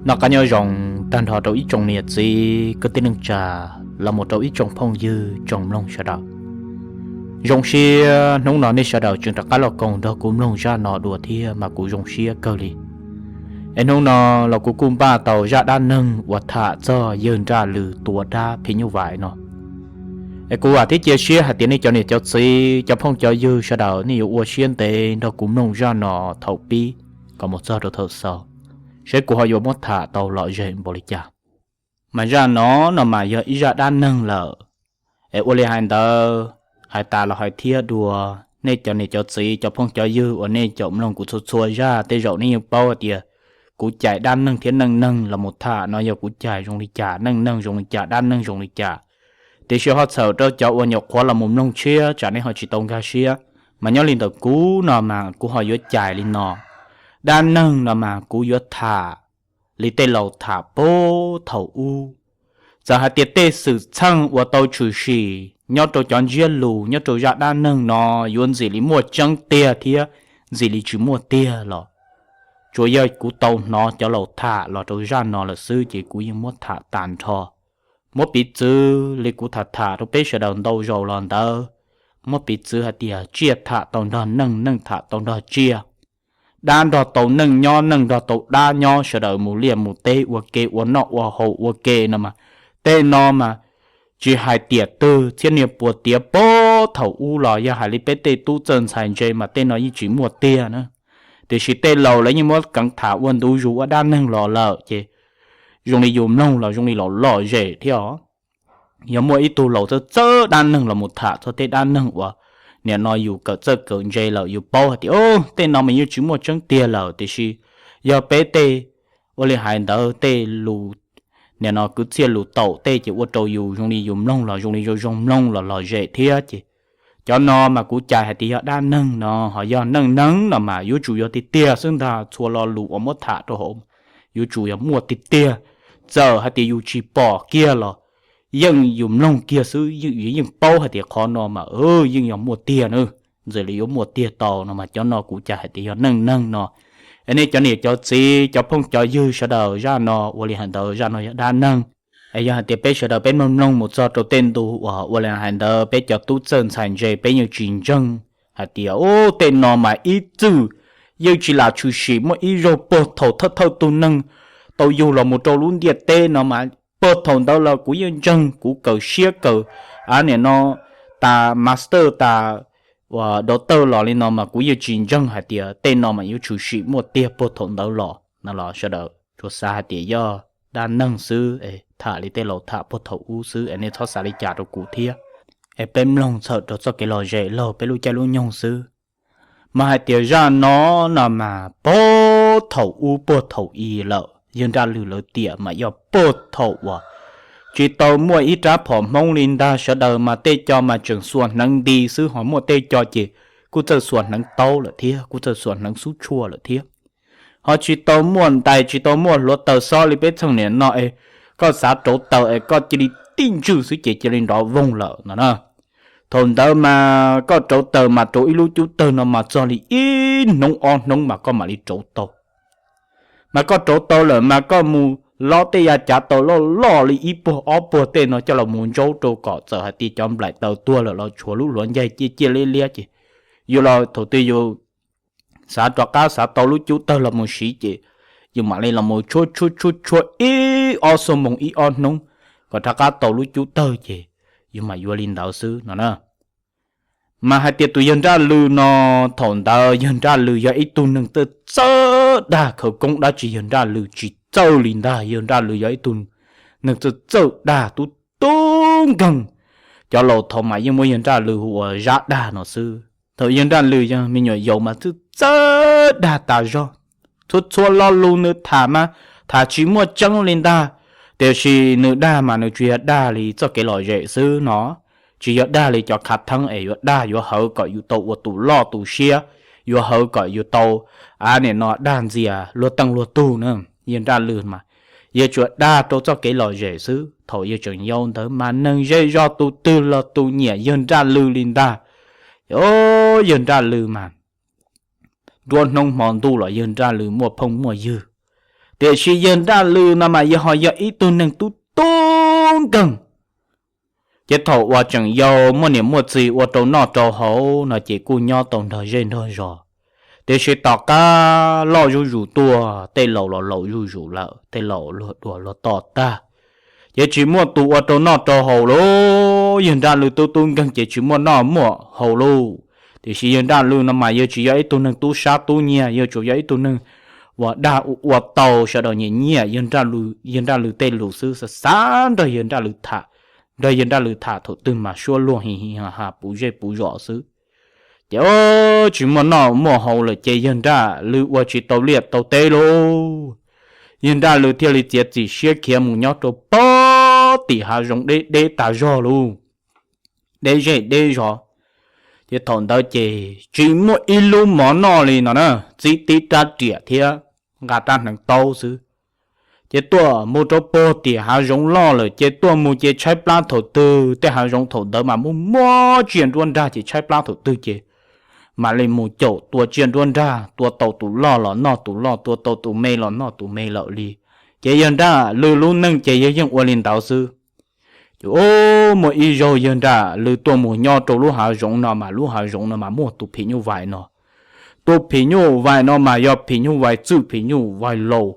Noj qab nyob zoo tag nrho rau ib tsoom niam txiv kwv tij neej tsa, los mus rau ib tsoom phooj ywg tsoom mloog sawv daws. Zoo siab hnub no nej sawv daws tseem rov qab los koom nrog kuv mloog zaj no dua thiab mas kuv zoo siab kawg li. Es hnub no los kuv kuj npaj tau zaj dab neeg uas tham txog yawg Nraj Lwm tua dab phim nyuj vais no. Es kuv vam thiab cia siab hais tias nej cov niam cov txiv cov phooj cov ywg sawv daws nej yuav ua siab ntev nrog kuv mloog zaj no thaum pib kom mus txog rau thaum xaus, seb kuv ho yuav muab tham tau lom zem npaum li cas. Mas zaj no no mas yog ib zaj dab neeg lawm. Es ua li hais ntawd, hais tas los hais thiab dua, nej cov niam cov txiv cov phooj cov ywg uas nej caum mloog kuv txhua txhua zaj tej zaum nej yeej paub hais tias kuv cais dab neeg thiab neej neeg los mus tham no yog kuv cais zoo li cas, neej neeg zoo li cas, dab neeg zoo li cas. Tiam sis ho txhawm rau cov uas nyuam qhuav los mus mloog tshiab tsam nej ho tsis tau nkag siab. Mas nyob li ntawm kuv no mas kuv ho yuav cais li no. Dab neeg no mas kuv yuav tham li tej laus tham puag thaum ub. Txawm hais tias tej xwm txheej uas tau tshwm sim nyob rau cov ntsiab lus nyob rau zaj dab neeg no yuav ntxim li muaj tseeb tiag thiab ntxim li tsis muaj tiag los, tsuas yog kuv tau hnov cov laus tham los rau zaj no lawm xwb ces kuv yeej muab tham tas nrho. Muab piv txwv li kuv tham tham rau peb sawv daws ntau zaus los ntawd, muab piv txwv hais tias tsiaj tham tau nrog neeg, neeg tham tau nrog tsiaj, dab nrog tau neeg nyob, neeg nrog tau dab nyob, sawv daws mus liaj mus teb ua ke, ua noj ua haus ua ke no mas, tej no mas tsis hais tiam twg txhiab niag puas tiav puag thaum ub los yog hais li peb tej tub txawj ntxhais ntse mas tej no yeej tsis muaj tiag na. Tiam sis tej laus lawv yeej muab keev tham ua ntu zus ua dab neeg los lawm ces zoo li yus mloog los zoo li los lom zem thiab os. Yog muaj ib tug laus txawj txawj dab neeg los mus tham txog tej dab neeg uas nim no yus kawm txawj kawm ntse lawm yus paub hais tias tej no mas yeej tsis muaj tseeb tiag lawm, tiam sis yog peb tej, ua li hais ntawd, tej lus nim no kwv txhiaj lus taum tej ces ua rau yus zoo li yus mloog los zoo li zoo zoo mloog los lom zem thiab ces cov no mas kuv cais hais tias yog dab neeg no, ho yog neej neeg no mas yuav tsum yog tiag tiag xwb ntag, txhua lo lus uas muab tham rau hauv yuav tsum yog muaj tiag tiag. Txawm hais tias yus tsis pom kiag los yeej yus mloog kiag xwb, yus yeej paub hais tias qhov no mas yeej yog muaj tiag na, ntxim li yuav muaj tiag tau no mas cov no kuv cais hais tias yog neej neeg no. Es nej cov niam cov txiv cov phooj cov ywg sawv daws, zaj no ua li hais ntawd zaj no yog dab neeg. Es yog hais tias peb sawv daws peb mloog mloog mus txog rau tej ntu uas ua li hais ntawd peb cov tub txawj ntxhais ntse peb yeej tsis ntseeg hais tias ub tej no mas ib txwm yeej tsis lam tshwm sim, muaj ib zaug puag thaum thawj thawj tug neeg tau yug los mus rau lub ntiaj teb no mas puag thaum ntawd los kuv yeej ntseeg, kuv kawm siab kawm, a nim no tas master tas doctor los li no mas kuv yeej tsis ntseeg hais tias tej no mas yuav tshwm sim muaj tiag puag thaum ntawd los no los sawv daws tsuas xav hais tias yog dab neeg xwb es tham li tej laus tham puag thaum ub xwb es nej txhob xav li cas rau kuv thiab. Es peb mloog txhawm rau txoj kev lom zem laug peb lub caij lub nyoog xwb. Mas hais tias zaj no no mas puag thaum ub puag thaum i lawm yawg Nraj Lwm lawv tiam mas yog puag thaum uas tsis tau muaj ib rab phom Hmoob li ntag, sawv daws mas tej co mas tseem xuas hneev nti xwb, ho muaj tej co ces kuj txawj xuas hneev taub lawm thiab, kuj txawj xuas hneev xub tshuaj lawm thiab. Ho tsis tau muaj ntais, tsis tau muaj hluav taws xob li peb txheej nim no es koj xav rauv taws es koj cia li tib ntswj xwb ces cia li nrov voog lawm no na. Thaum ntawd mas koj rauv taws mas rau ib lub cub tawg no mas txog li ib hnub ob hnub mas koj mam li rauv tau. Mas koj rauv tau lawm mas koj mus lob tej yav cav taws loj loj li ib puag ob puag tej no coj los mus ntsaub rau kom txawm hais tias cov nplaim taws tuag lawm los tshuav lub hluav ncaig ciaj ciaj liab liab ces yus los thaum twg yus xav rov qab xav tau lub cub tawg los mus siv ces yus mam li los mus tshuab tshuab tshuab tshuab ib ob xuab moos ib ob hnub kom rov qab tau lub cub tawg ces yus mam yuav li ntawd xwb no na. Mas hais tias tus yawg Nraj Lwm no thaum ntawd yawg Nraj Lwm yog ib tug neeg txawj txawj dag, khawv koob dab tsi yawg Nraj Lwm tsis txawj li ntag, yawg Nraj Lwm yog ib tug neeg txawj txawj dag tub tub nkeeg. Cov laus thaum mas yeej muab yawg Nraj Lwm hu ua Zab Dag no xwb. Thaum yawg Nraj Lwm yog me nyuam yaus mas txawj txawj dag tas zog. Txhua txhua lo lus nws tham mas tham tsis muaj tseeb li ntag, tiam sis nws dag mas nws tsuas yog dag li txoj kev lom zem xwb no, tsis yog dag li cov khav theeb es yuav dag yuav hawv kom yus tau ua tus loj tus siab, yuav hawv kom yus tau, a nim no dag ntxias luag teej luag tug na. Yawg Nraj Lwm mas yawg tsuas dag rau txoj kev lom zem xwb. Thaum yawg tseem yau ntawd mas neeg zej zog tus twg los tus nyiam yawg Nraj Lwm li ntag. Yawg Nraj Lwm mas nruab hnub hmo ntuj los yawg Nraj Lwm muaj phooj muaj ywg. Tiam sis yawg Nraj Lwm no mas yog ho yog ib tug neeg tub tub nkeeg. Ces thaum uas tseem yau muaj niam muaj txiv ua rau noj rau haus no ces kuj nyob tau nrog zej nrog zos. Tiam sis tom qab loj zuj zus tuaj, tej laus los laus zuj zus lawm, tej laus luag dua luag toj tag, ces tsis muaj tus ua rau noj rau haus lauj. Yawg Nraj Lwm tub tub nkeeg ces tsis muaj noj muaj haus lauj. Tiam sis yawg Nraj Lwm no mas yawg tsis yog ib tug neeg tub sab tub nyiag, yawg tsuas yog ib tug neeg uas dag ua tau sawv daws nyiam nyiam yawg Nraj Lwm tej lus xwb, xav xav nrog yawg Nraj Lwm tham, nrog yawg Nraj Lwm tham thaum twg mas suab luag hi hi ha ha puv zej puv zos xwb. Ces tsis muaj noj muaj haus lawm ces yawg Nraj Lwm ua tsis tau liaj tau teb lauj. Yawg Nraj Lwm thiaj li txiav txim siab khiav mus nyob rau pog tim hav zoov deb deb tas zog lauj, deb zej deb zos. Ces thaum ntawd ces tsis muaj ib lub mov noj li no na, txib tib rab riam thiab nqa rab hneev taub xwb. Ces tuaj mus rau pog tim hav zoov loj lawm ces tuaj mus ces tshaib plab thaum twg, tej hav zoov thaum ntawd mas muaj muaj tsiaj nruab nrag ces tshaib plab thaum twg ces mam li mus caum tua tsiaj nruab nrag, tua tau tus loj los noj tus loj, tua tau tus me los noj tus me lawm li. Ces yawg Nraj Lwm lub neej ces yawg yeej ua li ntawd xwb. Ces muaj ib zaug yawg Nraj Lwm tuaj mus nyob rau lub hav zoov no mas lub hav zoov no mas muaj tus phim nyuj vais no. Tus phim nyuj vais no mas yog phim nyuj vais txwj phim nyuj vais laus,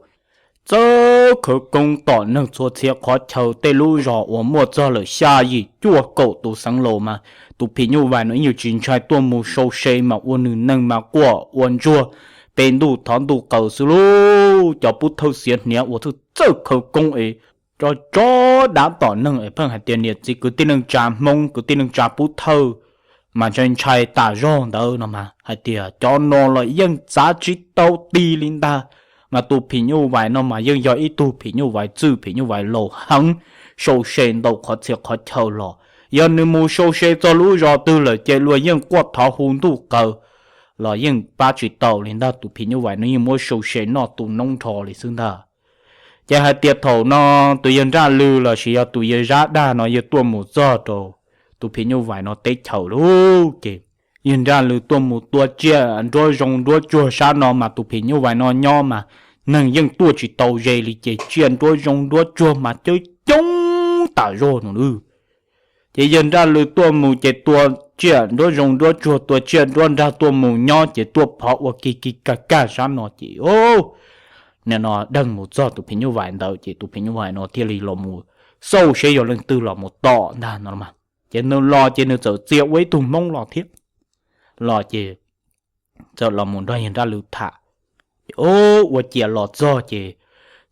txawj khawv koob tom neeg txhua txhia qhov chaw, tej lub zos uas muaj txog lawm xya yim cuaj kaum tus xeev laus mas tus phim nyuj vais no ib nyuag tsis ntshai tuaj mus sau se mas ua nws neeg mas quaj ua ntsuag, pe ntuj thov ntuj qaws xwb lauj. Cov pub thawj xiav hniav uas txawj txawj khawv koob es tso tso dav tom neeg es pheej hais tias niam txiv kwv tij neej tsa Hmoob kwv tij neej tsa pub thawj mas ntshai ntshai tas zog ntawd no mas hais tias cov no los yeej txav tsis tau ti li ntag. Mas tus phim nyuj vais no mas yeej yog ib tug phim nyuj vais txwj phim nyuj vais laus heev, sau se ntau qhov txhia qhov chaw los yog nws mus sau se txog lub zos twg lawm ces luag yeej quaj thov hu ntuj qaws los yeej pab tsis tau li ntag. Tus phim nyuj vais no yeej muab sau se noj tu noob nrho li xwb ntag. Ces hais tias thaum no tus yawg Nraj Lwm los sis yog tus yawg Zab Dag no yawg tuaj mus txog rau tus phim nyuj vais no teb chaws lauj ces yawg Nraj Lwm tuaj mus tua tsiaj nruab zoo nruab tsuag sab no mas tus phim nyuj vais no nyob mas neeg yeej tuaj tsis tau ze li ces tsiaj nruab zoo nruab tsuag mas coob coob tas zog no lawm. Ces yawg Nraj Lwm tuaj mus ces tua tsiaj nruab zoo nruab tsuag tua tsiaj nruab nrag tuaj mus nyob ces tuaj phov ua ki ki kaj kaj sab no ces nim no deeg mus txog tus phim nyuj vais ntawd ces tus phim nyuj vais no thiaj li los mus xauj seb yog leej twg los mus tom ntag no mas. Ces nws los ces nws txawm txia ua ib tug Hmoob los thiab, los ces txawm los mus nrog yawg Nraj Lwm tham. Ces ua ciav los txog ces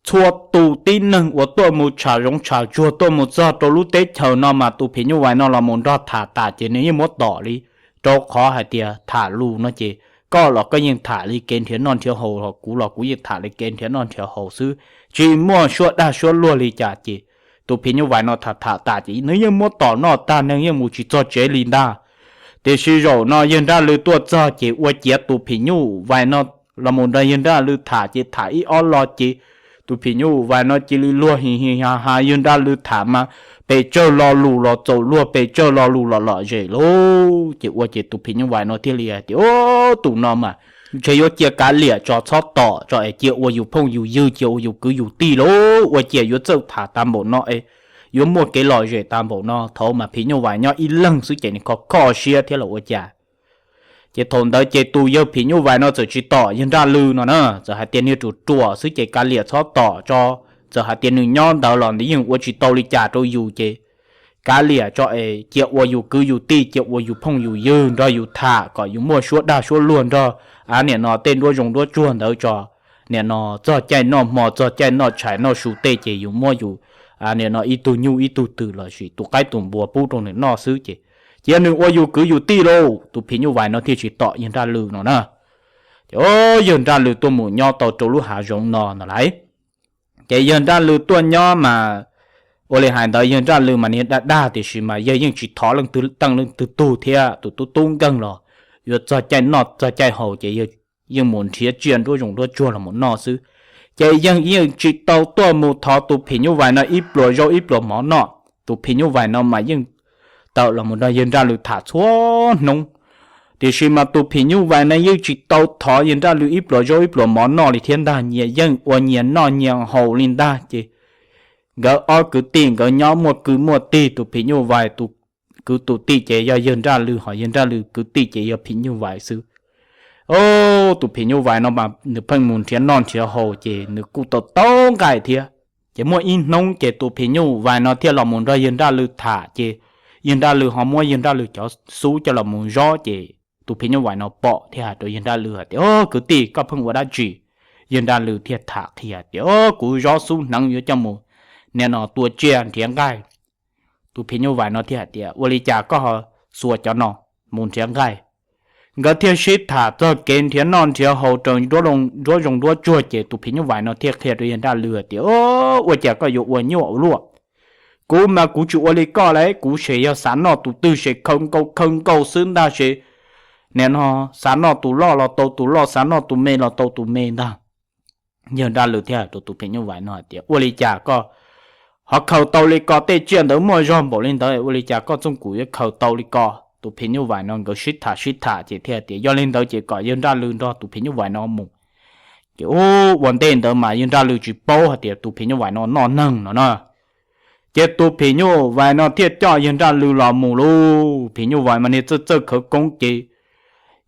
txhua tus tib neeg uas tuaj mus tsham zoov tsham tsuag tuaj mus txog rau lub teb chaws no mas tus phim nyuj vais no los mus nrog tham tas ces nws yeej muab tom li, rau qhov hais tias tham lus no ces koj los koj yeej tham li kev nrhiav noj nrhiav haus, kuv los kuv yeej tham li kev nrhiav noj nrhiav haus xwb, tsis muaj suab dag suab luag li cas ces tus phim nyuj vais no tham tham tas ces nws yeej muab tom noj tag neeg yeej mus tsis txog tsev li ntag. Tiam sis zaum no yawg Nraj Lwm tuaj txog ces ua ciav tus phim nyuj vais no los mus nrog yawg Nraj Lwm tham ces tham ib ob lo ces tus phim nyuj vais no cia li luag hi hi ha ha yawg Nraj Lwm tham mas pes tsawg lo lus los txaus luag, pes tsawg lo lus los lom zem lauj. Ces ua ces tus phim nyuj vais no thiaj li hais tias, Ub, tus no mas ntshe yuav cia kav liam tso, txhob tom tso es cia ua yus phooj yus ywg, cia ua yus kwv yus tij lauj. Ua ciav yuav txawj tham tag npaum no es yuav muaj kev lom zem tag npaum no. Thaum mas phim nyuj vais nyob ib leeg xwb ces nws kho kho siab thiab los ua cas. Ces thaum ntawd ces tus yawg phim nyuj vais no txawm tsis tom yawg Nraj Lwm no na, txawm hais tias niag ruam ruam xwb ces kav liam txhob tom tso. Txawm hais tias nws nyob ntawd los nws yeej ua tsis tau li cas rau yus ces kav liam tso es cia ua yus kwv yus tij, cia ua yus phooj yus ywg nrog yus tham kom yus muaj suab dag suab luag nrog, a, nim no tej nruab zoo nruab tsuag ntawd tso. Nim no txog caij noj hmo txog caij noj tshais noj su tej ces yus muab yus, a, nim no ib tug nyuj ib tug twm los sis tus qaib tus npua pub rau nws noj xwb ces cia nws ua yus kwv yus tij lauj. Tus phim nyuj vais no thiaj tsis tom yawg Nraj Lwm no na. Ces yawg Nraj Lwm tuaj mus nyob tau rau lub hav zoov no no lais. Ces yawg Nraj Lwm tuaj nyob mas ua li hais ntawd yawg Nraj Lwm mas niag dag dag tiam sis mas yawg yeej tsis thov leej twg teej leej twg tug thiab, tus tub tub nkeeg los yuav txog caij noj txog caij haus ces yawg yeej mus nrhiav tsiaj nruab zoo nruab tsuag los mus noj xwb. Ces yawg yeej tsis tau tuaj mus thov tus phim nyuj vais no ib pluas zaub ib pluas mov noj. Tus phim nyuj vais no mas yeej tawm los mus nrog yawg Nraj Lwm tham txhua hnub. Tiam sis mas tus phim nyuj vais no yeej tsis tau thov yawg Nraj Lwm ib pluas zaub ib pluas mov noj li thiab ntag, nyias yeej ua nyias noj nyias haus li ntag. Ces nkawd ob kwv tij nkawd nyob muaj kwv muaj tij, tus phim nyuj vais tus kwv tus tij ces yog yawg Nraj Lwm, hos yawg Nraj Lwm kwv tij ces yog phim nyuj vais xwb. Tus phim nyuj vais no mas nws pheej mus nrhiav noj nrhiav haus ces nws kuj tau tau nqaij thiab. Ces muaj ib hnub ces tus phim nyuj vais no thiaj los mus nrog yawg Nraj Lwm tham, ces yawg Nraj Lwm ho muab yawg Nraj Lwm cov xub coj los mus zob, ces tus phim nyuj vais no pom thiaj hais rau yawg Nraj Lwm hais tias, Kwv tij, koj pheej ua dab tsi? Yawg Nraj Lwm thiaj tham qhia tias, Kuv zob xub hneev yuav coj mus nim no tua tsiaj nrhiav nqaij. Tus phim nyuj vais no thiaj hais tias, Ua li cas koj ho xuas cov no mus nrhiav nqaij? Nkawd thiaj sib tham txog kev nrhiav noj nrhiav haus raws nruab zoo nruab tsuag, ces tus phim nyuj vais no thiaj qhia rau yawg Nraj Lwm tias, Ua cas koj yuav ua nyuaj ua luaj? Kuv mas kuv tsis ua li koj li, kuv ces yog xav noj tus twg ces khaws nkaus khaws nkaus xwb ntag, ces nim no xav noj tus loj los tau tus loj, xav noj tus me los tau tus me ntag. Yawg Nraj Lwm thiaj hais rau tus phim nyuj vais no hais tias, Ua li cas koj ho khaws tau li ko, tej tsiaj ntawd muaj zog npaum li ntawd, ua li cas koj txooj kuv yuav khaws tau li ko? Tus phim nyuj vais no nkawd sib tham sib tham ces thiaj tias, Yog li ntawd ces kom yawg Nraj Lwm nrog tus phim nyuj vais no mus, ces ua ntej ntawd mas yawg Nraj Lwm tsis paub hais tias tus phim nyuj vais no noj neeg no na. Ces tus phim nyuj vais no thiaj coj yawg Nraj Lwm los mus lauj. Phim nyuj vais mas niag txawj txawj khawv koob ces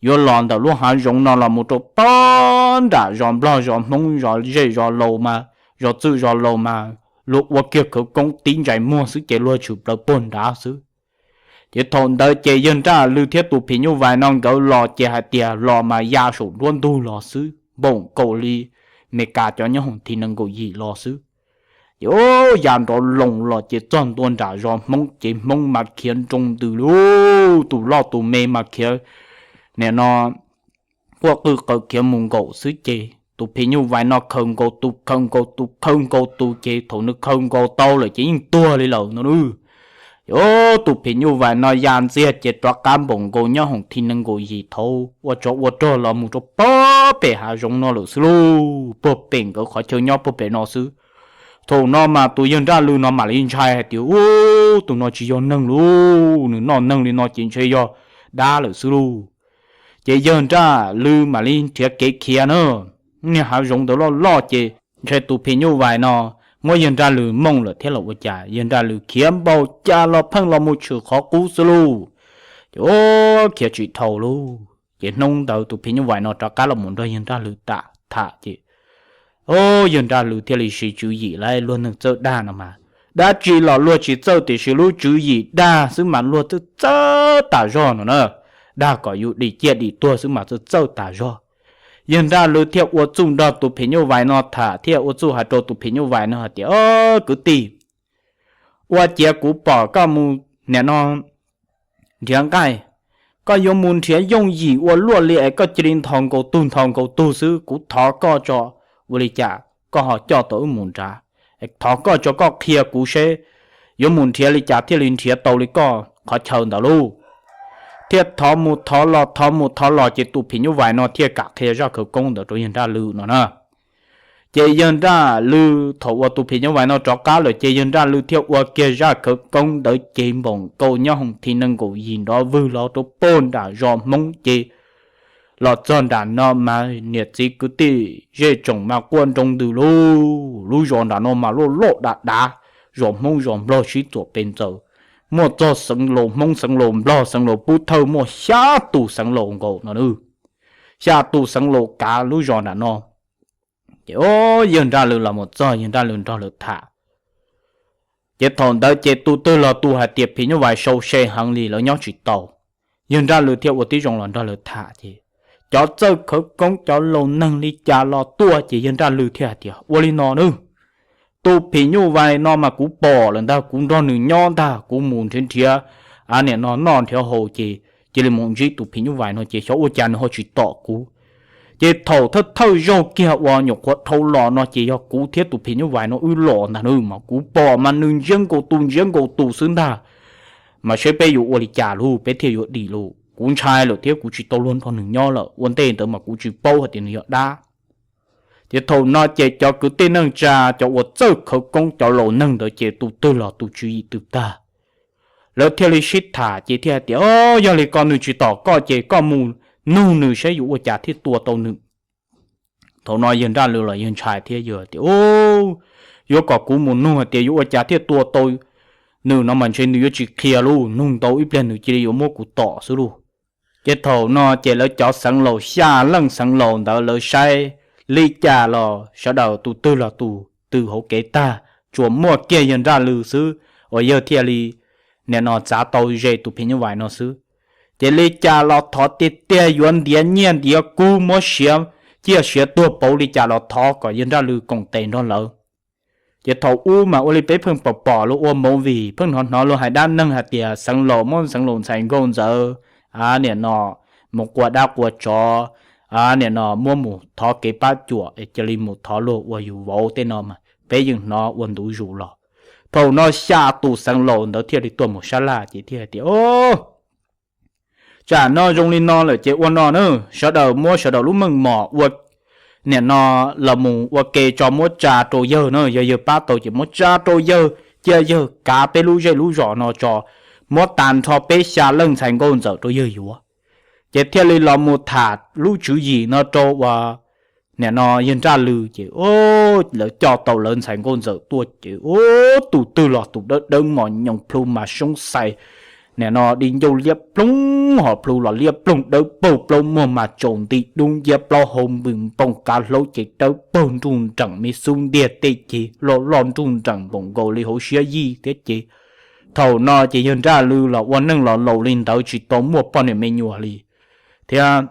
yuav los ntawm lub hav zoov no los mus rau pog nram zos Nplog zos Hmoob zos zej zos laus mas, zos txwj zos laus mas, luag ua kiag khawv koob tib ntsais muag xwb ces luag tshwm plaws puag nrad xwb. Ces thaum ntawd ces yawg Nraj Lwm thiab tus phim nyuj vais no nkawd los ces hais tias los mas ya saum nruab ntug los xwb, npaum nkaus li Meskas cov nyob hoom thi nees nkaum yim los xwb. Ces ya nrov loos los ces txog ntua nram zos Hmoob ces Hmoob mas khiav nroo ntws lauj, tus loj tus me mas khiav, nim no quaj qw qaws khiav mus nkaum xwb ces tus phim nyuj vais no khaws nkaus tus khaws nkaus tus khaws nkaus tus ces thaum nws khaws nkaus tau lawm ces yeej tuag li lawm no. Ces tus phim nyuj vais no ya ntxiag ces rov qab npaum nkaus nyob hoom thi nees nkaum yim thaud ua tsov ua rog los mus rau pog pem hav zoov no lawm xwb lauj, puag pem nkawd qhov chaw nyob puag pem no xwb. Thaum no mas tus yawg Nraj Lwm no mam li ntshai hais tias, Ub, tus no tsis yog neeg lauj, nws noj neeg li no ces ntshe yog dab lawm xwb lauj. Ces yawg Nraj Lwm mam li nrhiav kev khiav na. Niag hav zoov ntawd loj loj ces ntshe tus phim nyuj vais no muab yawg Nraj Lwm mooj lawm thiab los ua cas, yawg Nraj Lwm khiav npaum cas los pheej los mus tshwm qhov qub xwb lauj. Ces ub, khiav tsis dhau lauj. Ces hnub ntawd tus phim nyuj vais no rov qab los mus nrog yawg Nraj Lwm tham tham ces yawg Nraj Lwm thiaj li siv tswv yim lawm, luag neeg txawj dag no mas, dab tsi los luag tsis txawj tiam sis lub tswv yim dag xwb mas luag txawj txawj tas zog no na. Dag kom yus dim ciaj dim tuag xwb mas txawj txawj tas zog. Yawg Nraj Lwm thiaj ua txuj nrog tus phim nyuj vais no tham thiab ua txuj hais rau tus phim nyuj vais no hais tias, Kwv tij, ua ciav kuv pom koj mus nim no nrhiav nqaij, koj yuav mus nrhiav yooj yim ua luaj li es koj cia li nthos nkaus tug nthos nkaus tug xwb. Kuv thov koj tso, ua li cas koj ho coj tau wb mus nrad? Thov koj tso koj qhia kuv seb yuav mus nrhiav li cas thiaj li nrhiav tau li koj qhov chaw ntawd lauj. Thiaj thov mus thov los thov mus thov los ces tus phim nyuj vais no thiaj kam qhia zaj khawv koob ntawd rau yawg Nraj Lwm no na. Ces yawg Nraj Lwm thaum uas tus phim nyuj vais no rov qab lawm ces yawg Nraj Lwm thiaj ua kiag zaj khawv koob ntawd ces npaum nkaus nyob hoom thi nees nkaum yim nrov vwg los rau pog nram zos Hmoob ces los txog nram no mas niam txiv kwv tij zej tsoom mas quaj nroo ntws lauj. Lub zos nram no mas loj loj dav dav, zos Hmoob zos Nplog sib txuam pes ntxaws, muaj txog xeev laus Hmoob xeev laus Nplog xeev laus pub thawj muaj xya tus xeev laus nkaus no, xya tus xeev laus kav lub zos nram no. Ces yawg Nraj Lwm los mus txog yawg Nraj Lwm nrog lawv tham. Ces thaum ntawd ces tus twg los tus hais tias phim nyuj vais sau se heev li lawv nyob tsis tau. Yawg Nraj Lwm thiaj ua tib zoo los nrog lawv tham ces cov txawj khawv koob cov laus neeg li cas los tuaj ces yawg Nraj Lwm thiaj hais tias, Ua li no nawb, tus phim nyuj vais no mas kuv pom lawm ntag, kuv nrog nws nyob ntag, kuv mus nrhiav nrhiav, a, nim no noj nrhiav haus ces cia li mus ntsib tus phim nyuj vais no ces xyov ua cas nws ho tsis tom kuv. Ces thaum thawj thawj zaug kiag uas nyuam qhuav dhau los no ces yog kuv thiab tus phim nyuj vais no wb los ntag nawb, mas kuv pom mas nws ntsia nkaus tus ntsia nkaus tus xwb ntag. Mas seb peb yuav ua li cas lauj, peb thiaj yuav dim lauj? Kuv ntshai lawm thiab kuv tsis tau luag nrog nws nyob lawm, ua ntej ntawd mas kuv tsis paub hais tias nws yog dab. Ces thaum no ces cov kwv tij neej tsa cov uas txawj khawv koob cov laus neeg ntawd ces tus twg los tus tswv yim twb tag. Lawv thiaj li sib tham ces thiaj hais tias, O, yog li ko nws tsis tom koj ces koj mus nug nws saib yuav ua cas thiaj tua tau nws. Thaum no yawg Nraj Lwm los yawg ntshai thiab yawg tias, Yuav kom kuv mus nug hais tias yuav ua cas thiaj tua tau nws no mas ntshe nws yuav tsis qhia lauj, nug ntau ib pliag nws cia li yuav muab kuv tom xwb lauj. Ces thaum no ces lawv cov xeev laus xya leej xeev laus ntawd lawv saib li cas los sawv daws tus twg los tus twg hauv kev tag, tsuas muaj kiag yawg Nraj Lwm xwb uas yawg thiaj li nim no txav tau ze tus phim nyuj vais no xwb. Ces li cas los thov tiag tiag, yuav ntiav nyiaj ntiav kub, muab siav ciaj siav tuag pauv li cas los thov kom yawg Nraj Lwm koom tes nrog lawv. Ces thaum ub mas ua li peb pheej pom pom luag ua movie, pheej hnov hnov luag hais dab neeg hais tias xeev laus muab xeev laus ntxhais nkauj ntxawm, a, nim no mus qua dab qua tsov, a, nim no muab mus thov kev pab cuam es cia li mus thov luag ua yus vauv tej no mas peb yeej hnov ua ntu zus los. Thaum no xya tus xeev laus ntawd thiaj li tuaj mus sab laj ces thiaj hais tias, O, tsam no zoo li no lawm ces ua no na, sawv daws muab sawv daws lub meej mom ua, nim no los mus ua ke tso, muab tsa rau yawg na, yog yawg pab tau ces muab tsa rau yawg, cia yawg kav peb lub zej lub zos no tso, muab tag nrho peb xya leej ntxhais nkauj ntxawm rau yawg yuav. Ces thiaj li los mus tham lub tswv yim no rau uas nim no yawg Nraj Lwm ces, o, lawv coj tau lawv ntxhais nkauj ntxawm tuaj ces, o, tus twg los tus dawb dawb mos nyoos, plhu mas soob xais, nim no di ncauj liab ploog, hos plhu los liab ploog dawb paug, plaub muag mas tsaus nti dub nciab, plaub hau npws npoo, kav hlaub ces dawb paug nruj nreem, me xub ntiag tej ces loj loj nruj nreem npaum nkaus li hauv siab yij thiab ces. Thaum no ces yawg Nraj Lwm los ua neej los laus li ntawd tsis tau muaj poj niam me nyuam li thiab,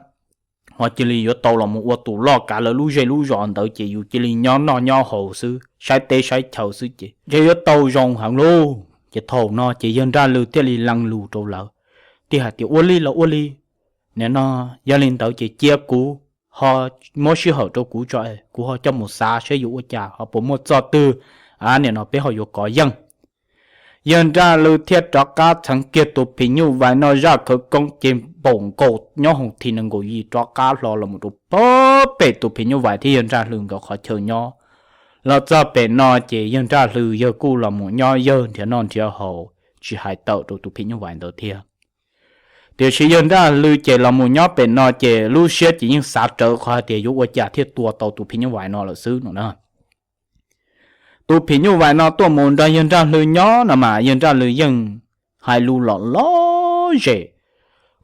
ho cia li yuav tau los mus ua tus loj kav lawv lub zej lub zos ntawd ces yus cia li nyob noj nyob haus xwb, saib teb saib chaw xwb ces ntshe yuav tau zoo heev lauj. Ces thaum no ces yawg Nraj Lwm thiaj li lees lus rau lawv, thiaj hais tias, Ua li los ua li, nim no yog li ntawd ces cia kuv ho muab sij hawm rau kuv tso, kuv ho coj mus xav saib yuav ua cas ho puas muaj txoj twg, a, nim no peb ho yuav kov yeej. Yawg Nraj Lwm thiaj rov qab txheev kiag tus phim nyuj vais no zaj khawv koob ces npaum nkaus nyob hoos thim nees nkaum yim rov qab hlo los mus rau pem tus phim nyuj vais thiab yawg Nraj Lwm nkawd qhov chaw nyob. Los txog pem no ces yawg Nraj Lwm yawg kuj los mus nyob yawg nrhiav noj nrhiav haus, tsis hais tawm rau tus phim nyuj vais ntawd thiab. Tiam sis yawg Nraj Lwm ces los mus nyob pem no ces lub siab ces yeej xav rawv qhov hais tias yuav ua cas thiaj tua tau tus phim nyuj vais no lawm xwb no na. Tus phim nyuj vais no tuaj mus nrog yawg Nraj Lwm nyob no mas yawg Nraj Lwm yeej hais lus lom lom zem,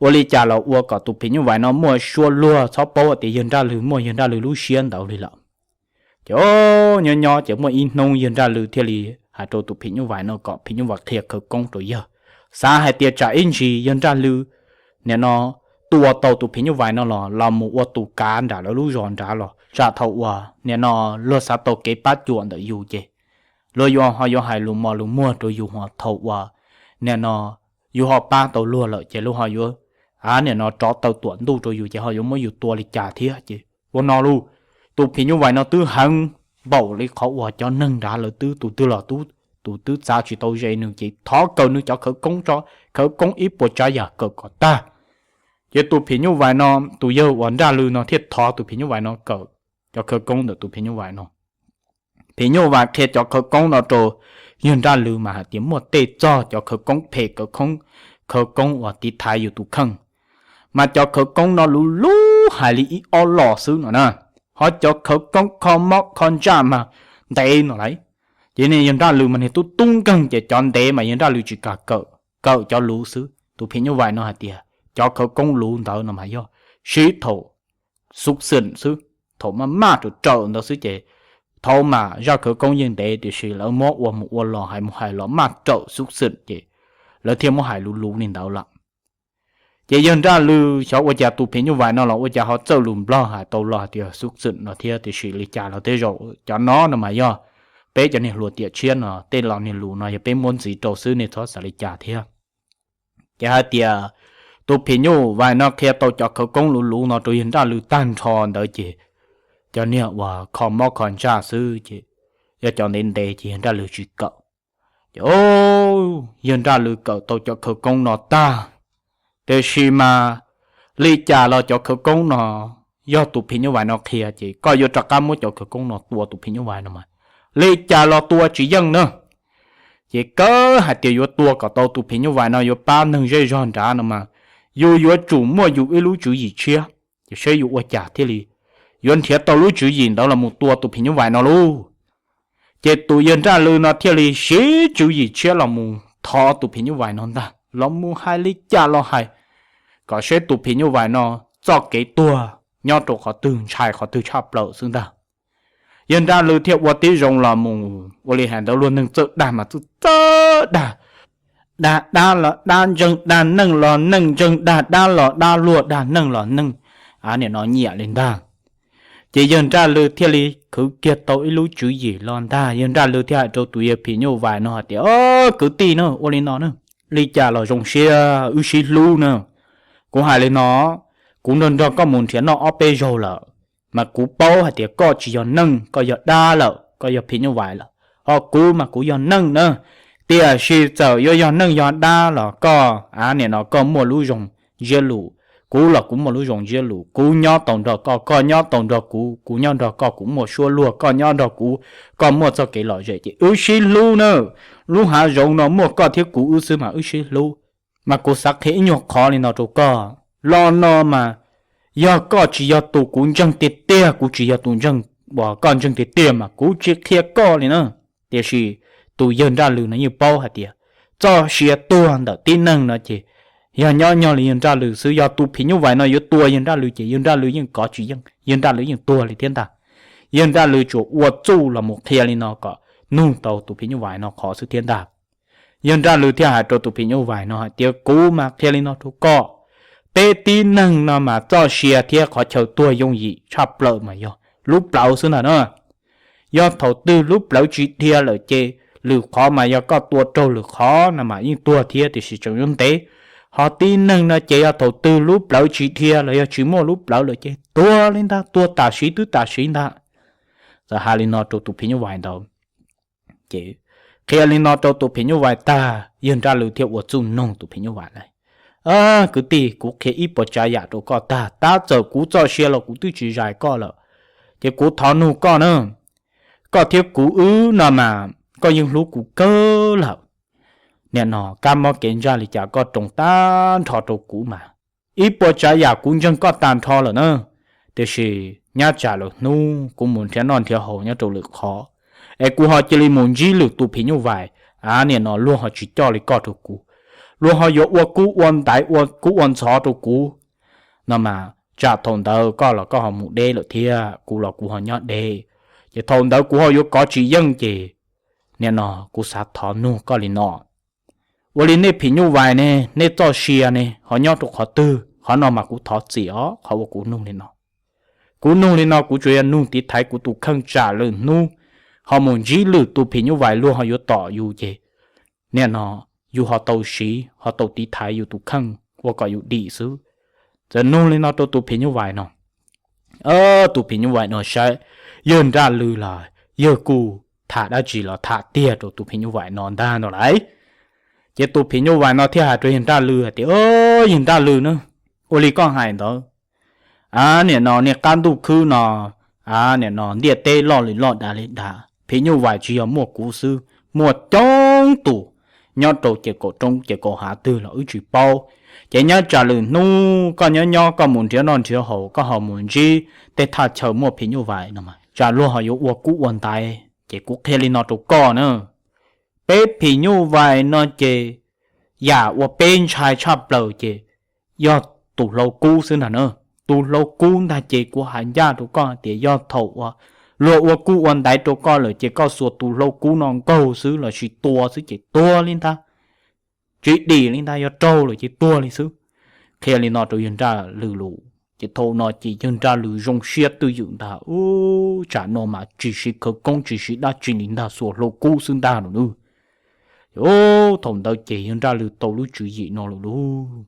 ua li cas los ua kom tus phim nyuj vais no muaj suab luag txhob paub tias yawg Nraj Lwm muaj yawg Nraj Lwm lub siab ntawd li lawm. Ces nyob nyob ces muaj ib hnub yawg Nraj Lwm thiaj li hais rau tus phim nyuj vais no kom phim nyuj vais qhia khawv koob rau yawg, xav hais tias tsam ib ntsis yawg Nraj Lwm nim no tua tau tus phim nyuj vais no los los mus ua tus kav nram lawv lub zos nrad los tsam thaum uas nim no luag xav tau kev pab cuam ntawm yus ces luag yuav ho yuav hais lus mos lus muag rau yus, ho thaum uas nim no yus ho pab tau luag lawm ces luag ho yuav, a, nim no rov taw tuam ntuj rau yus ces ho yuav muab yus tua li cas thiab ces ua no lauj. Tus phim nyuj vais no twb heev npaum li qhov uas cov neeg nrad lawv twb tus twg los tus twb txav tsis tau ze nws ces thov kaw nws cov khawv koob tso, khawv koob ib puas tsav yam kawm kom tag. Ces tus phim nyuj vais no, tus yawg uas Nraj Lwm no thiaj thov tus phim nyuj vais no kawm cov khawv koob ntawm tus phim nyuj vais no. Phim nyuj vais qhia cov khawv koob no rau yawg Nraj Lwm mas hais tias muaj tej txog cov khawv koob phem, khawv koob, khawv koob uas tiv thaiv yus tus kheej. Mas cov khawv koob no luv luv hais li ib ob lo xwb no na, ho cov khawv koob kho mob kho ntsaj mas ntev no lauj. Ces niag yawg Nraj Lwm mas niag tub tub nkeeg ces cov ntev mas yawg Nraj Lwm tsis kam kawm, kawm cov luv xwb. Tus phim nyuj vais no hais tias cov khawv koob luv ntawd no mas yog sib thaum xuv xwm xwb, thaum maj maj raws raws ntawd xwb ces thaum mas zaj khawv koob yeej ntev tiam sis lawv muab ua mus ua los hais mus hais los maj raws xuv xwm ces lawv thiaj muab hais luv luv li ntawd lawm. Ces yawg Nraj Lwm xyov ua cas tus phim nyuj vais no los ua cas ho txawj lus Nplog hais tau los hais tias xuv xwm no thiab, tiam sis li cas los tej zaum cov no no mas yog peb cov niag hluas tiam tshiab no tej laus niag lus no yog peb muab ntxiv rau xwb, nej txhob xav li cas thiab. Ces hais tias tus phim nyuj vais no qhia tau cov khawv koob luv luv no rau yawg Nraj Lwm tag nrho ntawd ces cov niag uas kho mob kho ntsaj xwb ces yog cov ntev ntev ces yawg Nraj Lwm tsis kawm. Ces yawg Nraj Lwm kawm tau cov khawv koob no tag, tiam sis mas li cas los cov khawv koob no yog tus phim nyuj vais no qhia ces koj yuav rov qab muab cov khawv koob no tua tus phim nyuj vais no mas li cas los tua tsis yeej na. Ces kawg hais tias yuav tua kom tau tus phim nyuj vais no yuav pab neeg zej zog nrad no mas, yus yuav tsum muaj yus ib lub tswv yim tshiab, ces saib yuav ua cas thiaj li yuav nrhiav tau lub tswv yim ntawd los mus tua tus phim nyuj vais no lauj. Ces tus yawg Nraj Lwm no thiaj li siv tswv yim tshiab los mus thov tus phim nyuj vais no ntag, los mus hais li cas los hais, kom saib tus phim nyuj vais no txoj kev tuag nyob rau qhov twg, ntshai qhov twg tshaj plaws xwb ntag. Yawg Nraj Lwm thiaj ua tib zoo los mus ua li hais ntawd, luag neeg txawj dag mas txawj txawj dag, dag dab los dab ntseeg, dag neej los neej ntseeg, dag dab los dab luag, dag neej los neej, a, nim no nyiam li ntag. Ces yawg Nraj Lwm thiaj li khwv kiag tau ib lub tswv yim los ntag. Yawg Nraj Lwm thiaj hais rau tus yawg phim nyuj vais no hais tias, Au, kwv tij na, ua li no na, li cas los zoo siab wb sib hlub na. Kuv hais li no, kuv nrog nrog koj mus nrhiav noj ob peb zaug lawm, mas kuv paub hais tias koj tsis yog neej, koj yog dab lawm, koj yog phim nyuj vais lawm. Ho kuv mas kuv yog neej na, tiam sis txawm yuav yog neej yog dab los koj, a, nim no koj muaj lub zoo ntsiab lus, kuv los kuv muaj lub zoo ntsiab lus, kuv nyob tau nrog koj, koj nyob tau nrog kuv, kuv nyob nrog koj, kuv muaj suab luag, koj nyob nrog kuv, koj muaj txoj kev lom zem, ces wb sib hlub na. Lub hav zoov no muaj koj thiab kuv wb xwb mas wb sib hlub. Mas kuv xav qhia ib nyuag qhov li no rau koj. Lo no mas yog koj tsis yog tus kuv ntseeg tiag tiag, kuv tsis yog tus ntseeg uas koj ntseeg tiag tiag mas kuv tsis qhia koj li na. Tiam sis tus yawg Nraj Lwm no yeej paub hais tias txoj sia tuag ntawm tib neeg no ces yog nyob nyog li yawg Nraj Lwm xwb. Yog tus phim nyuj vais no yuav tua yawg Nraj Lwm ces yawg Nraj Lwm yeej kov tsis yeej, yawg Nraj Lwm yeej tuag li thiab ntag. Yawg Nraj Lwm tsuas ua txuj los mus qhia li no kom nug tau tus phim nyuj vais no qhov xwb thiab ntag. Yawg Nraj Lwm thiaj hais rau tus phim nyuj vais no hais tias, Kuv mas qhia li no rau koj, peb tib neeg no mas txoj sia thiab qhov chaw tuag yooj yim tshaj plaws mas yog lub plawv xwb ntag na. Yog thaum twg lub plawv tsis dhia lawm ces lwm qhov mas yog koj tua raug lwm qhov no mas yeej tuag thiab, tiam sis tseem yuav ntev. Ho tib neeg no ces yog thaum twg lub plawv tsis dhia los yog tsis muaj lub plawv lawm ces tuag li ntag, tuag tam sim twb tam sim ntag. Txawm hais li no rau tus phim nyuj vais ntawd, ces qhia li no rau tus phim nyuj vais tag, yawg Nraj Lwm thiaj ua txuj nug tus phim nyuj vais lawm, Kwv tij, kuv qhia ib puas tsav yam rau koj tag, tab txawm kuv txoj sia los kuv twb tsis zais koj lawm, ces kuv thov nug koj na, koj thiab kuv wb no mas koj yeej hlub kuv kawg lawm. Nim no kab mob kev ntsaj li cas koj roos tag nrho rau kuv mas, ib puas tsav yam kuv ntseeg koj tag nrho lawm na. Tiam sis nyob tsam lwm hnub kuv mus nrhiav noj nrhiav haus nyob rau lwm qhov, es kuv ho cia li mus ntsib lwm tus phim nyuj vais, a, nim no luag ho tsis coj li koj rau kuv, luag ho yuav ua kub ua ntaiv ua kub ua ntxhov rau kuv no mas, tsam thaum ntawd koj los koj ho mus deb lawm thiab kuv los kuv ho nyob deb, ces thaum ntawd kuv ho yuav kov tsis yeej. Ces nim no kuv xav thov nug koj li no, ua li nej phim nyuj vais ne, nej txoj sia ne ho nyob rau qhov twg? Qhov no mas kuv thov txim os, qhov uas kuv nug li no. Kuv nug li no kuv tsuas yog nug tiv thaiv kuv tus kheej, tsam lwm hnub ho mus ntsib lwm tus phim nyuj vais luag ho yuav tom yus ces nim no yus ho tau siv ho tau tiv thaiv yus tus kheej ua kom yus dim xwb. Txawm nug li no rau tus phim nyuj vais no, tus phim nyuj vais no saib yawg Nraj Lwm los yawg kuj tham dab tsi los tham tiag rau tus phim nyuj vais no ntag no lauj. Ces tus phim nyuj vais no thiaj hais rau yawg Nraj Lwm hais tias, Yawg Nraj Lwm na, ua li koj hais ntawd, a, nim no niaj qab ntuj khwb no, a, nim no ntiaj teb loj li loj dav li dav, phim nyuj vais tsis yog muaj kuv xwb, muaj coob tus nyob rau ces kaum roob ces kaum hav twg los wb tsis paub. Ces nyob tsam lwm hnub koj nyob nyob koj mus nrhiav noj nrhiav haus koj ho mus ntsib tej thaj chaw muaj phim nyuj vais no mas tsam luag ho yuav ua kub ua ntaiv. Ces kuv qhia li no rau koj na, peb phim nyuj vais no ces yam uas peb ntshai tshaj plaws ces yog tus hlau kub xwb ntag na. Tus hlau kub ntag ces kuv hais ncaj rau koj tias yog thaum uas luag ua kub ua ntaiv rau koj lawm ces koj xuas tus hlau kub no nkaug xwb lossis tua xwb ces tuag li ntag, tsis dim li ntag, yog raug lawm ces tuag li xwb. Qhia li no rau yawg Nraj Lwm lus ces thaum no ces yawg Nraj Lwm zoo siab twj ywm ntag, u, tsam no mas tsis siv khawv koob tsis siv dab tsi li ntag, xuas hlau kub xwb ntag no nawb. Thaum ntawd ces yawg Nraj Lwm tau lub tswv yim no lawm lauj.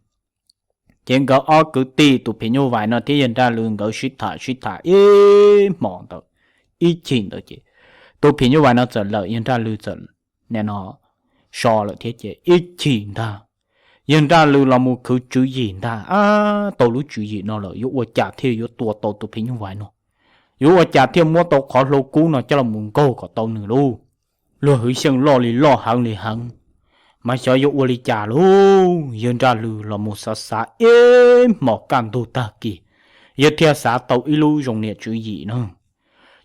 Ces nkawd ob kwv tij tus phim nyuj vais no thiab yawg Nraj Lwm nkawd sib tham sib tham ib hmos ntawd, ib chim ntawd ces tus phim nyuj vais no txawm lawm, yawg Nraj Lwm txawm nim no so lawm thiab ces ib chim ntag, yawg Nraj Lwm los mus khwv tswv yim ntag, a, tau lub tswv yim no lawm yuav ua cas thiaj yuav tua tau tus phim nyuj vais no, yuav ua cas thiaj muab tau qhov hlau kub no coj los mus nkaug kom tau nws lauj. luag hwv xyeej loj li loj heev li heev, mas xyov yuav ua li cas lauj. Yawg Nraj Lwm los mus xav xav ib hmos kaj ntug tag kis, yawg thiaj xav tau ib lub zoo niam tswv yim na.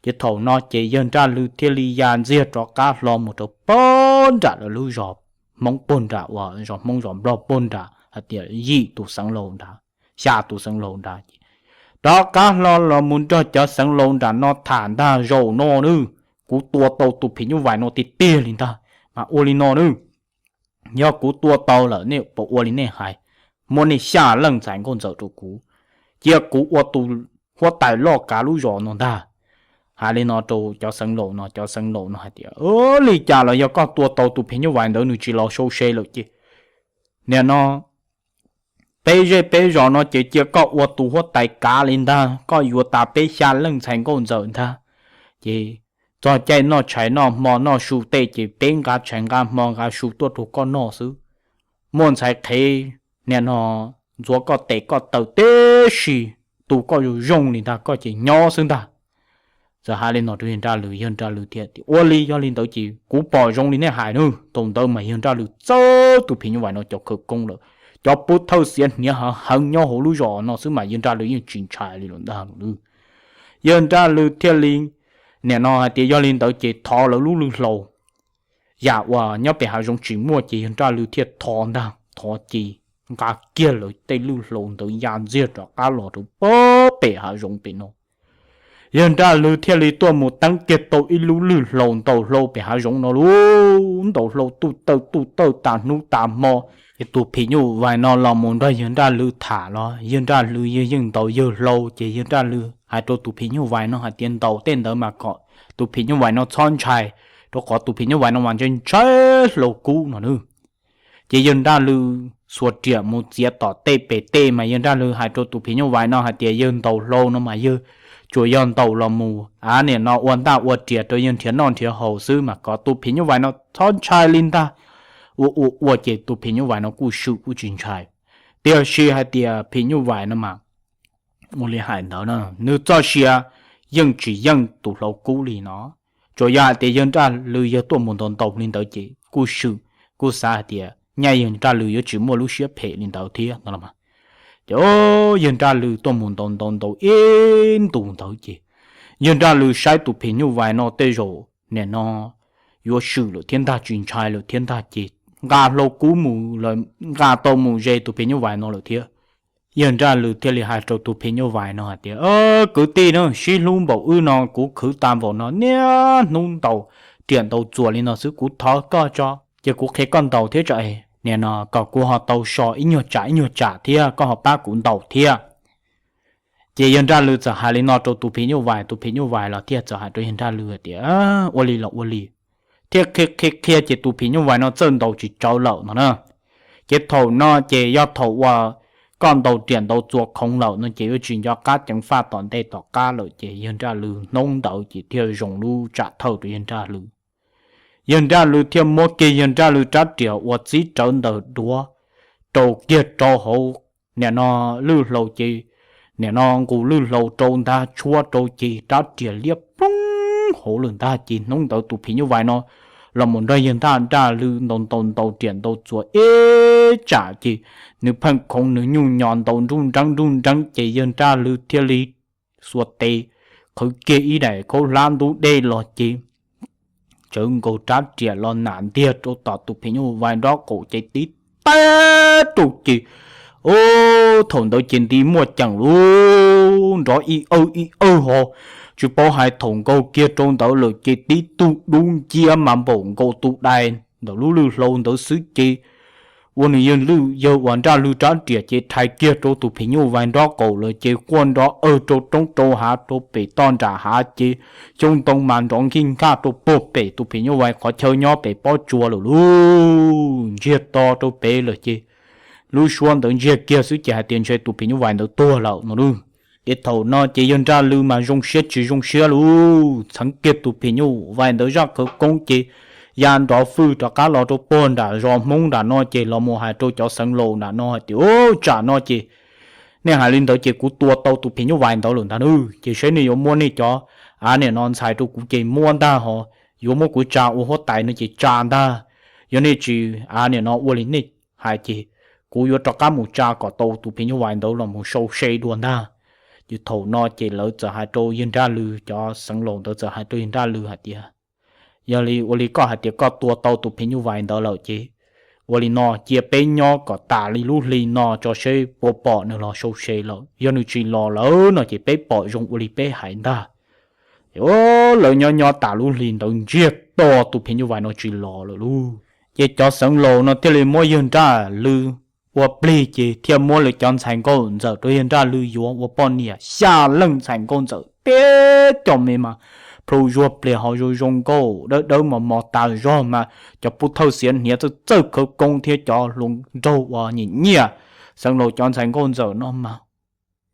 Ces thaum no ces yawg Nraj Lwm thiaj li ya ntxiag rov qab hlo mus rau pog nram lawv lub zos Hmoob pog nram uas zos Hmoob zos Nplog pog nram hais tias yim tus xeev laus nrad, xya tus xeev laus nrad ces rov qab hlo los mus nrog cov xeev laus nram no tham ntag. Zaum no nawb, kuv tua tau tus phim nyuj vais no tiag tiag li ntag, mas ua li no nawb, yog kuv tua tau lawm nej puas ua li nej hais, muab nej xya leej ntxhais nkauj ntxawm rau kuv, cia kuv ua tus huab tais loj kav lub zos no ntag. Hais li no rau cov xeev laus no, cov xeev laus no hais tias, Li cas los yog koj tua tau tus phim nyuj vais ntawd nws tsis los sau se lawm ces nim no peb zej peb zos no ces cia koj ua tus huab tais kav li ntag, koj yuav tas peb xya leej ntxhais nkauj ntxawm ntag. Ces txog caij noj tshais noj hmo noj su tej ces peb nqa tshais nqa hmo nqa su tuaj rau koj noj xwb. Muaj ntxhais qhev nim no ntxuav koj tes koj taw tib si, tu koj zoo zoo li ntag, koj ces nyob xwb ntag. Txawm hais li no rau yawg Nraj Lwm, yawg Nraj Lwm thiaj tias, Ua li, yog li ntawd ces kuv pom zoo li nej hais nawb. Thaum ntawd mas yawg Nraj Lwm txawb tus phim nyuj vais no cov khawv koob lawm, cov pub thawj xiav hniav heev heev nyob hauv lub zos no xwb mas yawg Nraj Lwm yeej tsis ntshai li lawm ntag. Yawg Nraj Lwm thiaj li nim no hais tias yog li ntawd ces thov lawv lub lwj hlau, yam uas nyob pem hav zoov tsis muaj ces yawg Nraj Lwm thiaj thov ntag, thov ces nqa kiag lawv tej lwj hlau ntawd ya ntxiag rov qab los rau pem hav zoov pem no. Yawg Nraj Lwm thiaj li tuaj mus teeb kiag tau ib lub lwj hlau ntaus hlau pem hav zoov no lauj, ntaus hlau tuj tawj tuj tawj tas hnub tas hmo. Ces tus phim nyuj vais no los mus nrog yawg Nraj Lwm tham los yawg Nraj Lwm yawg yeej ntaus yawg hlau, ces yawg Nraj Lwm hais rau tus phim nyuj vais no hais tias ntaus tej ntawd mas kom tus phim nyuj vais no txhob ntshai, rau qhov tus phim nyuj vais no mas ntshai ntshai hlau kub no nawb. Ces yawg Nraj Lwm xuas riam mus txiav tom tej pem tej mas yawg Nraj Lwm hais rau tus phim nyuj vais no hais tias yawg ntaus hlau no mas yawg tsuas yog ntaus los mus av nim no ua ntaj ua riam rau yawg nrhiav noj nrhiav haus xwb mas kom tus phim nyuj vais no txhob ntshai li ntag. Ua ua ua ces tus phim nyuj vais no kuj swm kuj tsis ntshai. Tiam sis hais tias phim nyuj vais no mas ua li hais ntawd na, nws txoj sia yeej tsis yeej tus hlau kub li no. Tsuas yog hais tias yawg Nraj Lwm yawg tuaj mus ntaus ntaus li ntawd ces kuj swm, kuj xav hais tias nyaj yawg Nraj Lwm yuav tsis muaj lub siab phem li ntawd thiab no los mas. Ces yawg Nraj Lwm tuaj mus ntaus ntaus ntaus ib ntus ntawd ces yawg Nraj Lwm saib tus phim nyuj vais no tej zaum nim no yuav swm lawm thiab ntag, tsis ntshai lawm thiab ntag ces nqa hlau kub mus lawm, nqa tau mus ze tus phim nyuj vais no lawm thiab. Yawg Nraj Lwm thiaj li hais rau tus phim nyuj vais no hais tias, Kwv tij na, sib hlub npaum wb no kuv khwv tas npaum no niaj hnub ntaus riam ntaus txuas li no xwb, kuv thov koj tso, cia kuv qhia koj ntaus thiab tso es nim no kom kuv ho tau so ib nyuag tsam ib nyuag tsam thiab koj ho pab kuv ntaus thiab. Ces yawg Nraj Lwm txawm hais li no rau tus phim nyuj vais, tus phim nyuj vais los thiaj txawm hais rau yawg Nraj Lwm hais tias, Ua li los ua li. Thiaj qhia qhia qhia ces tus phim nyuj vais no txawj ntaus tsis tsawv lawm no na. Ces thaum no ces yog thaum uas koj ntaus riam ntaus txuas khoov lawm no ces yuav tsis nco qab ceev faj tom ntej tom qab lawm ces yawg Nraj Lwm hnub ntawd ces thiaj zoo lub tsam thawj rau yawg Nraj Lwm. Yawg Nraj Lwm thiaj muab kiag yawg Nraj Lwm rab riam uas txib rawv ntawm duav rau kiag rau hauv nim no lwj hlau ces nim no nqus lwj hlau rau ntag, tshuab rau ces rab riam liab ploog hauv lawm ntag. Ces hnub ntawd tus phim nyuj vais no los mus nrog yawg Nraj Lwm ntaus ntaus ntaus riam ntaus txuas ib tsam ces nws pheej khoov nws nyuj nyos ntaus nruj nreeb nruj nreeb ces yawg Nraj Lwm thiaj li xuas tes qhwv kiag ib daim khaub hlab ntub dej los ces tsawv nkaus rab riam los nam ntiag rau tom tus phim nyuj vais nrob qaum ces tib tag rau ces, thaum ntawd ces nti muaj ceem lub nrov ib awj ib awj ho tsis paub hais thaum nkaus kiag rau ntawd lawm ces tib tug dub nciab mas npaum nkaus tus dais ntawm lub lwj hlau ntawd xwb ces ua nws yawg lwj yawg uas Nraj Lwm rab riam ces rhais kiag rau tus phim nyuj vais nrob qaum lawm ces quaj nrov awg rau roob rau hav rau pem toj nram hav ces xyoob ntoo mas nrov nkij nkaj rau puag pem tus phim nyuj vais qhov chaw nyob pem pob tsuas lawm lauj. Ntsiag to rau pem lawm ces lub suab ntawd ntsiag kiag xwb ces hais tias ntshe tus phim nyuj vais ntawd tuag lawm no lauj. Ces thaum no ces yawg Nraj Lwm mas zoo siab tsis zoo siab lauj, txheev kiag tus phim nyuj vais ntawd zaj khawv koob ces ya nrov fwj rov qab los rau puag nram zos Hmoob nram no ces los mus hais rau cov xeev laus nram no hais tias, Tsam no ces nej hais li ntawd ces kuv tua tau tus phim nyuj vais ntawd lawm ntag nawb, ces seb nej yuav muab nej cov av nim no ntxhais rau kuv ces muab ntag ho yuav muab kuv tsa ua huab tais no ces tsa ntag. Yog nej tsis, a, nim no ua li nej hais ces kuv yuav rov qab mus tsa kom tau tus phim nyuj vais ntawd los mus sau se dua ntag. Ces thaum no ces lawv txawm hais rau yawg Nraj Lwm, cov xeev laus ntawd txawm hais rau yawg Nraj Lwm hais tias, yog li ua li koj hais tias koj tua tau tus phim nyuj vais ntawd lawm ces ua li no cia peb nyob kom tas li lub hli no tso seb puas pom nws los sau se lawm. Yog nws tsis los lawm no ces peb pom zoo ua li peb hais ntag. Ces lawv nyob nyob tas lub hli ntawd ntsiag to tus phim nyuj vais no tsis los lawm lauj. Ces cov xeev laus no thiaj li muab yawg Nraj Lwm ua plig ces thiaj muab lawv cov ntxhais nkauj ntxawm rau yawg Nraj Lwm yuav ua poj niam. Xya leej ntxhais nkauj ntxawm tib co me mas plhu zuag plias ho zoo zoo nkauj dawb dawb mos mos tas zog mas cov pub thawj xiav hniav txawj txawj khawv koob thiab cov hluas nraug uas nyiam nyiam xeev laus cov ntxhais nkauj ntxawm no mas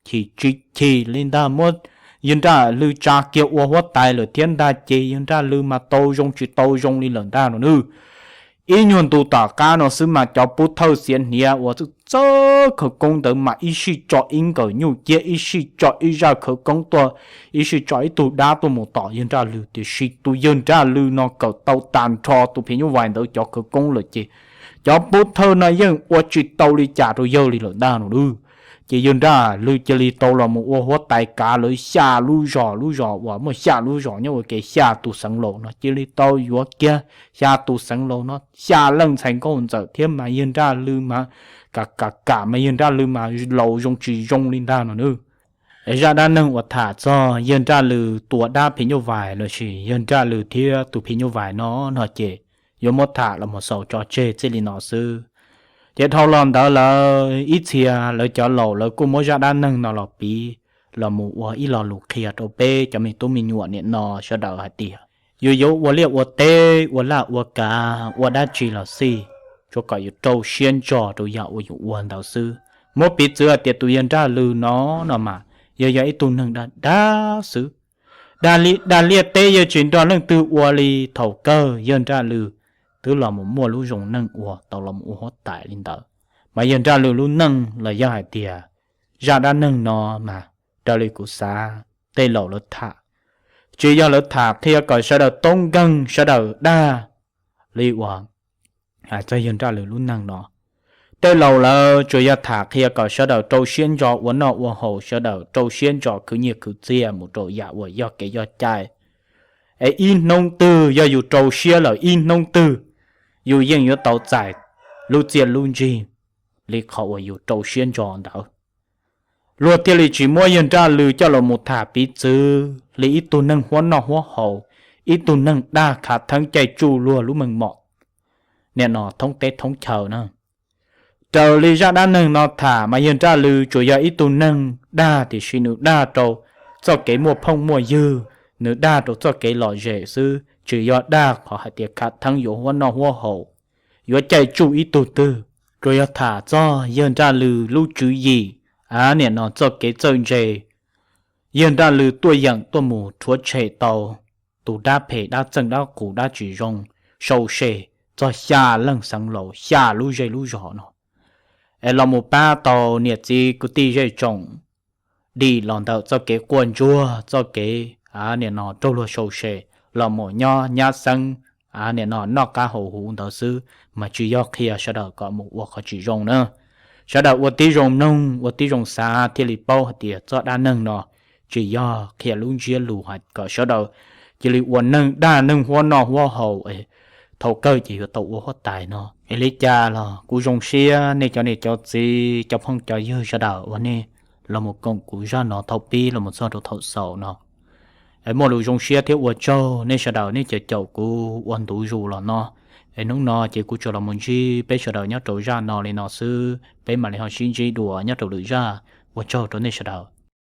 chim tsis chim li ntag. Muab yawg Nraj Lwm tsa kiag ua huab tais lawm thiab ntag ces yawg Nraj Lwm mas tau zoo tsis tau zoo li lawm ntag no nawb. Ib nyuag ntu tom qab no xwb mas cov pub thawj xiav hniav uas txawj txawj khawv koob ntawd mas ib sij tso ib nkawm nyuj ciab, ib sij tso ib zaj khawv koob tuaj, ib sij tso ib tug dab tuaj mus tom yawg Nraj Lwm, tiam sis tus yawg Nraj Lwm no kawm tau tag nrho tus phim nyuj vais ntawd cov khawv koob lawm ces cov pub thawj no yeej ua tsis tau li cas rau yawg li lawm ntag no nawb. Ces yawg Nraj Lwm cia li tau los mus ua huab tais kav lawv xya lub zos, lub zos uas muaj xya lub zos nyob ua ke xya tus xeev laus no cia li tau yuav kiag xya tus xeev laus no xya leej ntxhais nkauj ntxawm thiab mas yawg Nraj Lwm mas kam kam kam mas yawg Nraj Lwm mas laus zoo tsis zoo li ntag no nawb. Es zaj dab neeg uas tham txog yawg Nraj Lwm tua dab phim nyuj vais lossis yawg Nraj Lwm thiab tus phim nyuj vais no no ces yuav muab tham los mus xaus tso tseg txij li no xwb. Ces dhau los ntawd lawm ib txhia lawv cov laus lawv kuj muab zaj dab neeg no los piv los mus ua ib lo lus qhia rau peb cov me tub me nyuam nim no sawv daws hais tias yus yuav ua liaj ua teb ua laj ua kav ua dab tsi los xij, tsuas kom yus rau siab ntso rau yam uas yus ua ntawd xwb. Muab piv txwv hais tias tus yawg Nraj Lwm no no mas yog yog ib tug neeg dag dag xwb. Dag li dag liaj teb yawg tsis nrog leej twg ua li. Thaum kawg yawg Nraj Lwm twb los mus muaj lub zoo neej ua tau los mus ua huab tais li ntawd. Mas yawg Nraj Lwm lub neej los yog hais tias zaj dab neeg no mas raws li kuv xav tej laus lawv tham tsis yog lawv tham qhia kom sawv daws toob nkeeg sawv daws dag li uas hais txog yawg Nraj Lwm lub neej no. Tej laus lawv tsuas yog tham qhia kom sawv daws rau siab ntso ua noj ua haus, sawv daws rau siab ntso khwv nyiaj khwv txiaj mus rau yam uas yog kev yog cai. Es ib hnub twg yog yus rau siab lawm ib hnub twg yus yeej yuav tau txais lub txiaj lub ntsig li qhov uas yus rau siab ntso ntawd. Luag thiaj li tsis muab yawg Nraj Lwm coj los mus tham piv txwv li ib tug neeg huab noj huab haus, ib tug neeg dag khav theeb caij tsuj luag lub meej mom nim no thoob teb thoob chaw na. Raws li zaj dab neeg no tham mas yawg Nraj Lwm tsuas yog ib tug neeg dag, tiam sis nws dag rau txoj kev muaj phooj muaj ywg, nws dag rau txoj kev lom zem xwb, tsis yog dag qhov hais tias khav theeb yuav huab noj huab haus, yuav caij tsuj ib tug twg. Tsuas yog tham txog yawg Nraj Lwm lub tswv yim, a nim no txoj kev txawj ntse, yawg Nraj Lwm tuaj yeem tuaj mus rhuav tshem tau tus dab phem dab txeej dab qus dab tsis zoo sau se txog xya leej xeev laus xya lub zej lub zos no, es los mus pab tau niam txiv kwv tij zej tsoom dim los ntawm txoj kev quaj ntsuag, txoj kev nim no raug luag sau se, los mus nyob nyab xeeb, nim no noj qab haus huv ntawd xwb, mas tsis yog qhia sawv daws kom mus ua qhov tsis zoo na. Sawv daws ua tib zoo mloog ua tib zoo xav thiaj li paub hais tias txoj dab neeg no tsis yog qhia lub ntsiab lus hais kom sawv daws cia li ua neeg dag neeg huab noj huab haus, thaum kawg ces yuav tau ua huab tais no. Es li cas los kuv zoo siab nej cov niam cov txiv cov phooj cov ywg sawv daws uas nej los mus koom kuv zaj no thaum pib los mus txog rau thaum xaus no. Es muaj lus zoo siab thiab ua tsaug nej sawv daws nej caum caum kuv ua ntu zus los no. Es hnub no ces kuv tsuas los mus ntsib peb sawv daws nyob rau zaj no li no xwb, peb mam li ho sib ntsib dua nyob rau lwm zaj. Ua tsaug rau nej sawv daws.